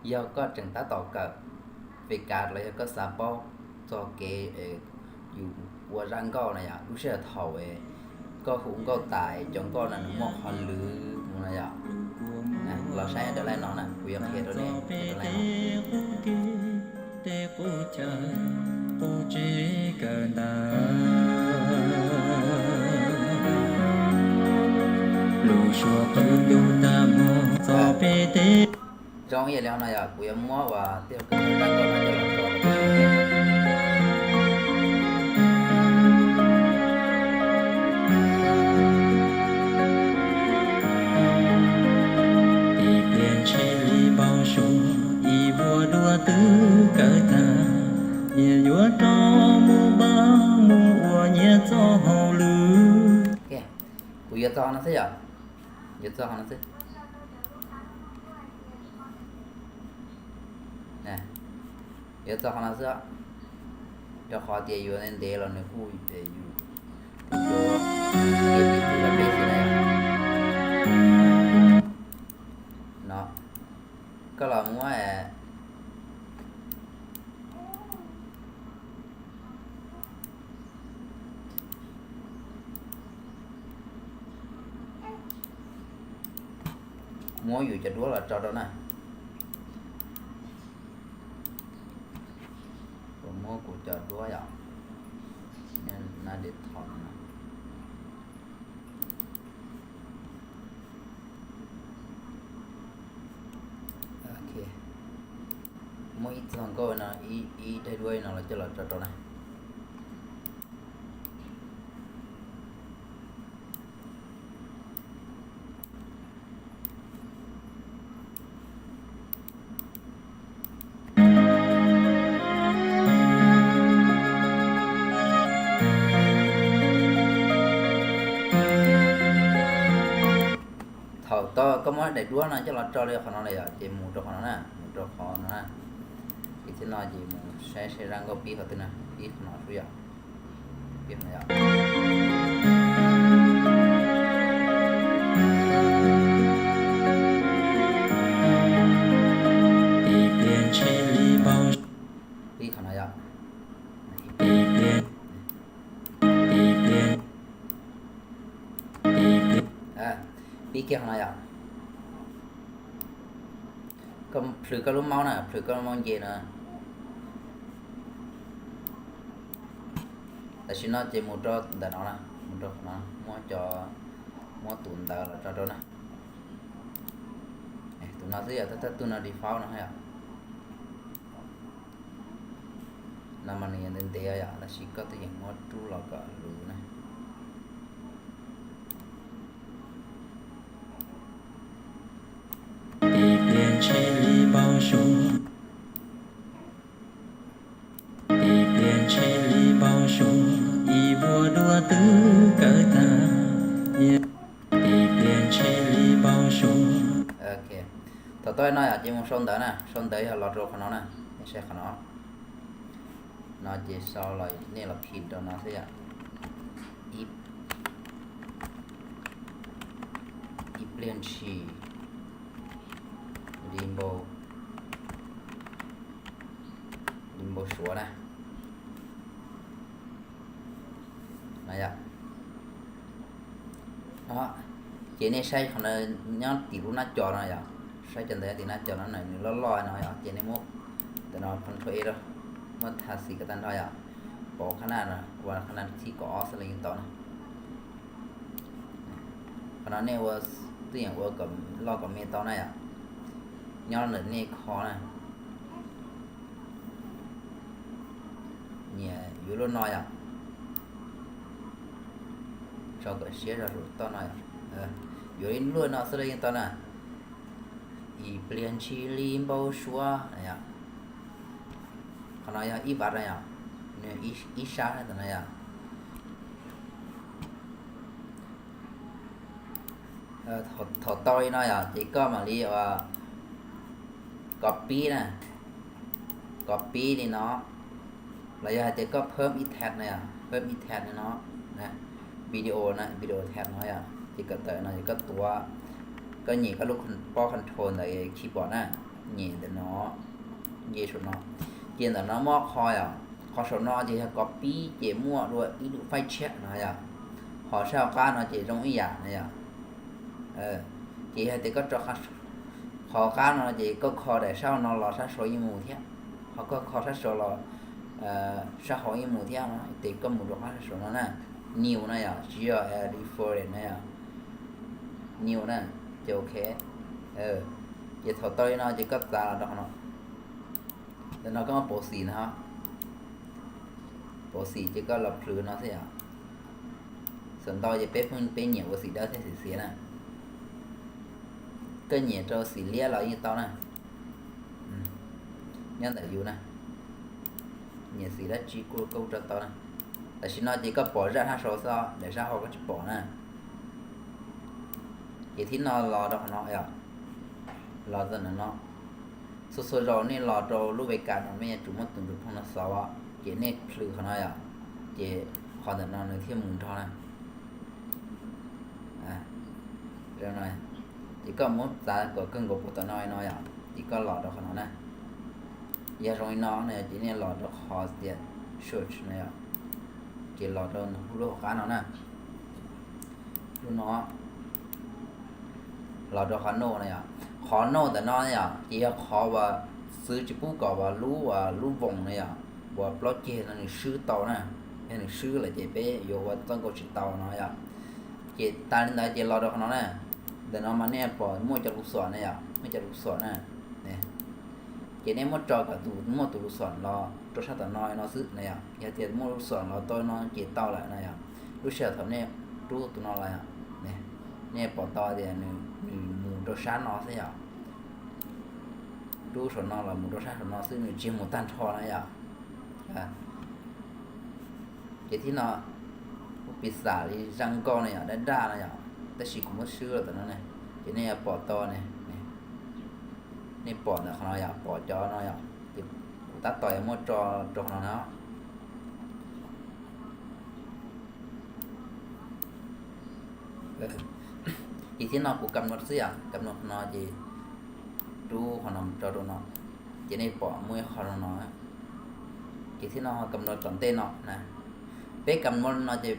Yog koj tseem tab tom kawm Fekaas los yog koj xav paub txog kev yus ua zaj nkauj na yom, lub sij hawm thaum koj hu nkauj tas cov nkauj no nws muaj qhov lwv mus no yom. Los saib daim laij no na, kuv yuav qhia rau nej daim laij no. Zoo ib yam li no yom, kuv yuav muab uas tej zaj nkauj no coj los tso rau peb sawv daws. Ib pliag ntshis li npau suav, ib vuag duav twb kawg tag, nyias yuav rov mus npaj mus ua nyias txoj hauj lwm. Kuv yuav txog qhov no xwb yom, yuav txog qhov no xwb. Yuav txog qhov no xwb, rau qhov tias yuav ntev ntev los nws kuj yus, yus, no, koj los muab muab yus cov duab los tso rau na. Kuv muab kuv cov duab yom, na de tho no. Muab ib txoj nkauj no, ib daim duab no los coj los tso rau na. Thaum tau koj muab daim duab no coj los tso li qhov no lawm yom, ces mus rau qhov no na, mus rau qhov no na. Ces thiab no ces mus saib saib zaj nkauj pib qhov twg na, pib qhov no xwb yom. Pib qhov no yom. Pib qhov no yom. Pib kiag qhov no yom. Koj plhws koj lub mouse na, plhws koj lub mouse nce no. Tam sim no ces mus rau ntawm no na, mus rau qhov no, muab cov, muab tus ntawd los tso rau na. Tus no xwb yom, thawj thawj tug no default no yom. No mas nws yuav ntev ntev yom, tab sis koj twb yeej muab rub los kom luv na. Ib pliag ntshis li npau suav, ib pliag ntshis li npau suav, ib vuag duav twb kawg tag, ib pliag ntshis li npau suav. Thaum tau no yom, ces mus sau ntawv na, sau ntawv yog los rau qhov no na, nej saib qhov no. No ces sau los nej los phim rau no xwb yom. Ib pliag ntshis li npau, li npau suav na. No yom. Ces nej saib qhov no nyob tim lub nab co no yom, saib cov ntawv nyob tim nab co no na, nws loj loj no yom, ces nej muab ntawm no control A rau, muab tha xis kom tag nrho yom, pauv qhab naj no, ua qhab naj thib kaum ob xwb los yeej tau na. Qhov no nej ua, twb yeej ua kom loj kom me tau na yom, nyob ntawm nej kho na. Nyias yuav luaj no yom, tso kom siab zog saum toj no yom, yuav ib luaj no xwb los yeej tau na. Ib pliag ntshis li npau suav na yom. Qhov no yog ib vaj no yom, nws ib sab ntawm no yom. Thaum tau li no yom, ces koj mam li ua copy na, copy li no, los yog hais tias koj phawb ib tag no yom, phawb ib tag li no, video na, video tag no yom, ces koj tawm no ces koj tuav, koj nyem koj lub pob control ntawm keyboard na. Nyem ntawm no, nce saum no, ces ntawm no muaj qhov yom, qhov saum no ces yog kov pib ces muaj dua ib lub faib tshiab no yom, ho sab hauv qab no ces zoo ib yam no yom. Ces yog tias koj tso qhov qab no ces koj kho daim sab hauv no los sab saud yeej mus thiab, ho koj kho sab saud los sab hauv yeej mus thiab no, ces koj mus rau qhov sab saud no na, new no yom, tsis yog default no yom, new na, ces ok. Ces thaum tau li no ces koj txav los rau qhov no. Ntawm no koj muab pauv xim no, pauv xim ces koj los plhws no xwb yom. Xam ntau ces peb pheej peb nyiam ua xim dawb thiab xim xiav na. Koj nyiam rau xim liab los yeej tau na. Nyob ntawm yus na, nyiam xim dab tsi kuj koj rau tau na. Tam sim no ces koj pom zaj sab saud xwb, daim sab hauv koj tsis pom na. Ces thib no los rau qhov no yom, los rau ntawm no. Txhua txhua zaus nej los rau lub Veka no nej yuav tsum muab tus ntsuj phooj no xov, ces nej plhws qhov no yom, ces qhov ntawm no nws thiaj mus nrog na. Ces koj muab txav kom kawg nkaus puag tom no no yom, ces koj los rau qhov no na. Yog zoo li no no ces nej los rau qhov tias search no yom, ces los rau lub hauv qab no na. Lub no los rau qhov no na yom, qhov no ntawm no yom ces yog qhov uas txwv tsis pub kom uas lub uas lub voos na yom, uas plaub ceg no nws swb tau na. Yog nws swb lawm ces peb yuav ua txoj nkauj tsis tau no yom. Ces tas li ntawd ces los rau qhov no na. Ntawm no mas nej pom muaj cov lus xom na yom, muaj cov lus xom na. Ces nej muab tso kom tus muaj tus lus xom los rau sab tom no no xwb na yom. Yog tias muaj lus xom los tau no ces tau lawm na yom. Lub sij hawm thaum nej rub tus no los, nej pom tau tias nws mus rau sab no xwb yom. Rub saum no los mus rau sab saum no xwb, nws tsis mus tag nrho na yom. Ces thib no, kuv piv xam li zaj nkauj no yom, daj daj no yom, tab sis kuv muab swb los tom no ne, ces nej yuav pom tau ne, nej pom ntawm qhov no yom, pom cov no yom, ces kuv tab tom yuav muab tso rau qhov no na. Ces thib no kuv kam no xwb yom, kam no qhov no ces rub qhov no tso rau no, ces nej pom muaj ib qho rau no. Ces thib no ho kam no tom ntej no na, peb kam no no ces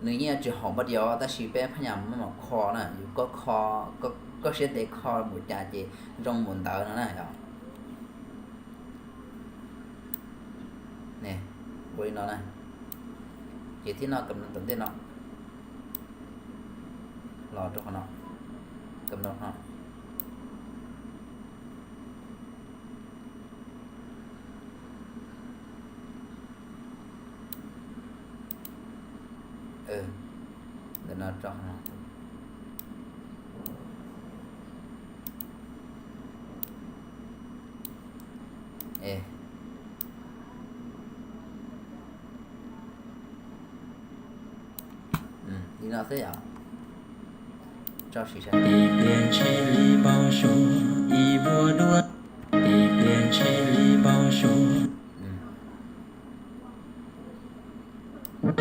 nws yeej tsis haum npaum diav tab sis peb phab nyas muab mam kho na, yus koj kho, koj siab ntev kho npaum cas ces zoo npaum ntawd no na yom. Ne, ua li no na, ces thib no kam no tom ntej no, los rau qhov no, kam no qhov no. Ntawm no tso qhov no. Li no xwb yom. Tso sim sab. Ib pliag ntshis li npau suav, ib vuag duab, ib pliag ntshis li npau suav. Ib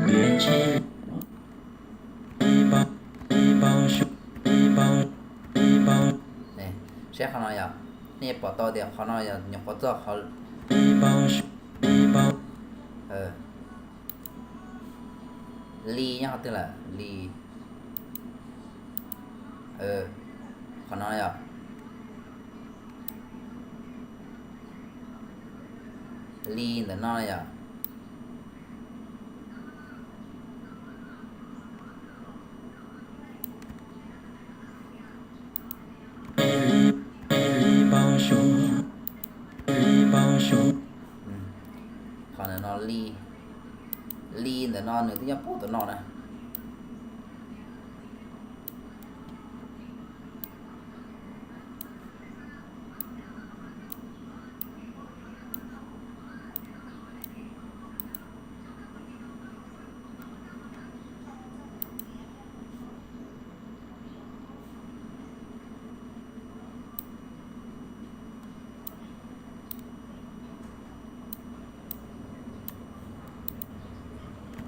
pliag ntshis li npau, li npau suav, li npau, li npau. Saib qhov no yom, nej pom tau tias qhov no yog nyuam qhuav txog qhov li npau suav, li npau. Li nyob qhov twg lawm? Li. Qhov no yom. Li ntawm no yom. Li npau suav, li npau suav. Qhov ntawm no li, li ntawm no nws twb nyob puag tom no na.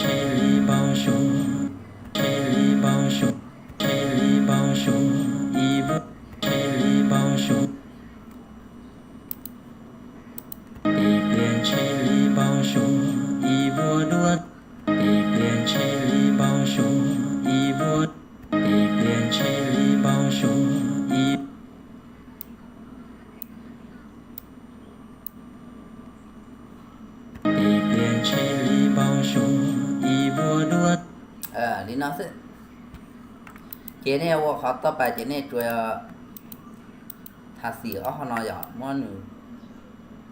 Li npau suav, li npau suav, li npau suav, ib vuag, li npau suav. xwb. Ces nej ua qhov toj pas ces nej tsuas thas xim ob qho no yom, muab nws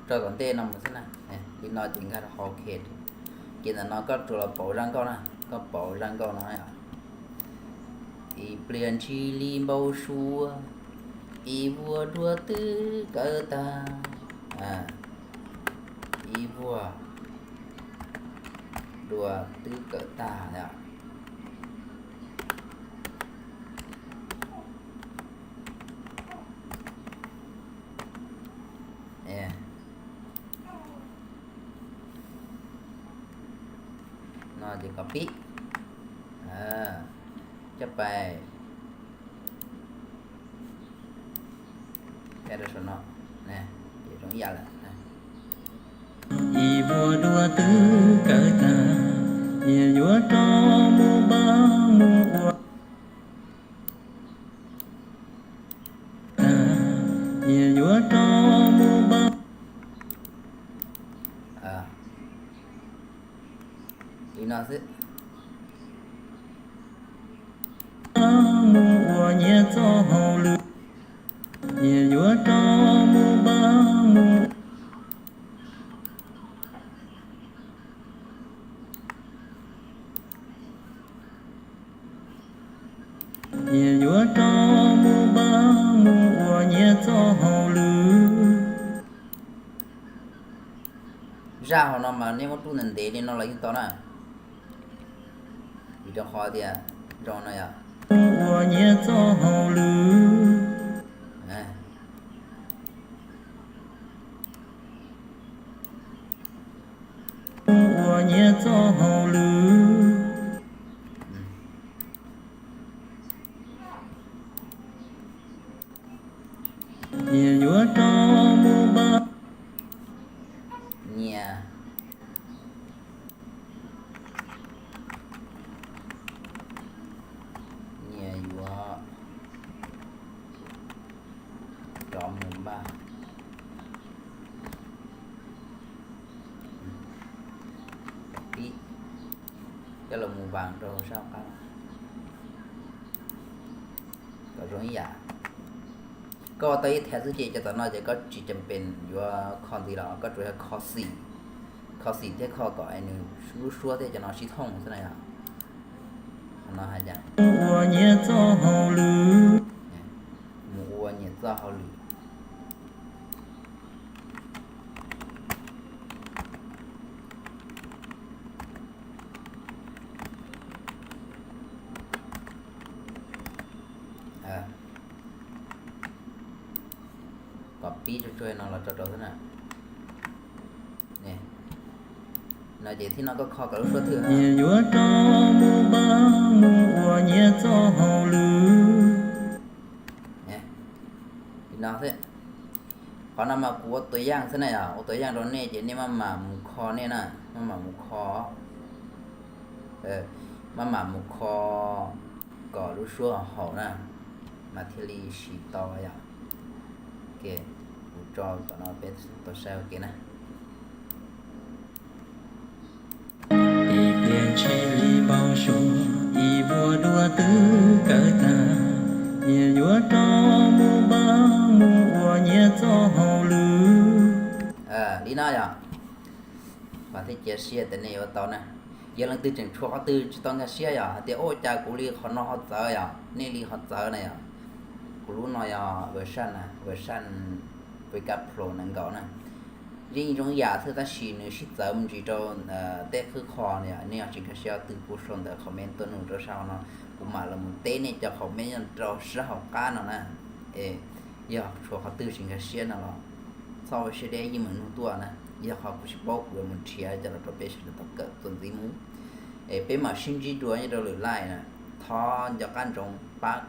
rau tom ntej no mus xwb na. Li no ces nkag rau hauv OK. Ces ntawm no koj tsuas los pauv zaj nkauj na, koj pauv zaj nkauj no yom. Ib pliag ntshis li npau suav, ib vuag dua twb kawm tag. Ib vuag dua twb kawm tag yom. No ces copy coj pais rau saum no, ces zoo ib yam lawm. Ib vuag dua twb kawm tag, yog yuav rov mus npaj mus ua tag, yog yuav rov mus npaj li no xwb. Mus ua nyias txoj hauj lwm, yog yuav rov mus npaj mus Yog yuav rov mus npaj mus ua nyias txoj hauj lwm. Zaj hauv no mas nej muab rub ntev ntev li no los yeej tau na. Vim rau qhov tias zoo no yom. Mus ua nyias txoj hauj lwm. Mus ua nyias txoj hauj lwm. Yog yuav rov mus npaj nyias, nyias yuav rov mus npaj. Pib coj los mus npas rau sab hauv qab kom zoo ib yam. Koj ua tau ib thaj xwb ces cov tom no ces koj tsis cam pem yuav kho ntxiv los koj tsuas yog kho xim, kho xim thiab kho kom nws lub suab thiab cov no sib thooj xwb na yom. Qhov no hais tias mus ua nyias txoj hauj lwm, mus ua nyias txoj hauj lwm. Kom pib tsuag tsuag no los tso rau xwb na. No ces thib no koj kho kom lub suab thwj. Nyias yuav rov mus npaj mus ua nyias txoj hauj lwm. Li no xwb. Qhov no mas kuv ua tua yaj xwb na yom, ua tua yaj rau nej ces nej maj mam mus kho nej na, maj mam mus kho, maj mam mus kho kom lub suab haum na, mas thiaj li siv tau yom. Kuv tso tom no peb tau saib ua ke na. Ib pliag ntshis li npau suav, ib vuag dua twb kawm tag, yog yuav rov mus npaj mus ua nyias txoj hauj lwm. Li no yom. Vam thiab cia siab tias nej yuav tau na. Yog leej twg tseem tshuav qhov twg tsis tau nkag siab yom, hais tias ua cas kuv li qhov no ho txawv yom, nej li ho txawv na yom. Kuv lub no yog version na, version Vega Pro nees nkaum na. Yeej zoo ib yam xwb tab sis nws sib txawv me ntsis rau tej qhwv qho no yom. Nej yog tsis nkag siab twg kuj sau ntawv comment tuaj nug rau sab hauv no, kuv mam los mus teb nej cov comment nyob rau sab hauv qab no na. Es yog tshuav qhov twg tsis nkag siab no los txhob ua siab deb yeej meem nug tuaj na. Yog qhov kuv tsis paub kuv yuav mus nrhiav coj los rau peb sawv daws tau kawm txuas ntxiv mus. Es peb mam sib ntsib dua nyob rau lwm live na. Thov nco qab ntsoov pab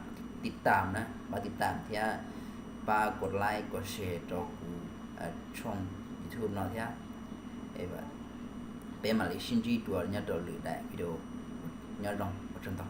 tiv tam na, pab tiv tam thiab pab kuv like kuv share rau kuv tshooj YouTube no thiab. Peb mam li sib ntsib dua nyob rau lwm daim video. Nyob zoo, ua tsaug ntau.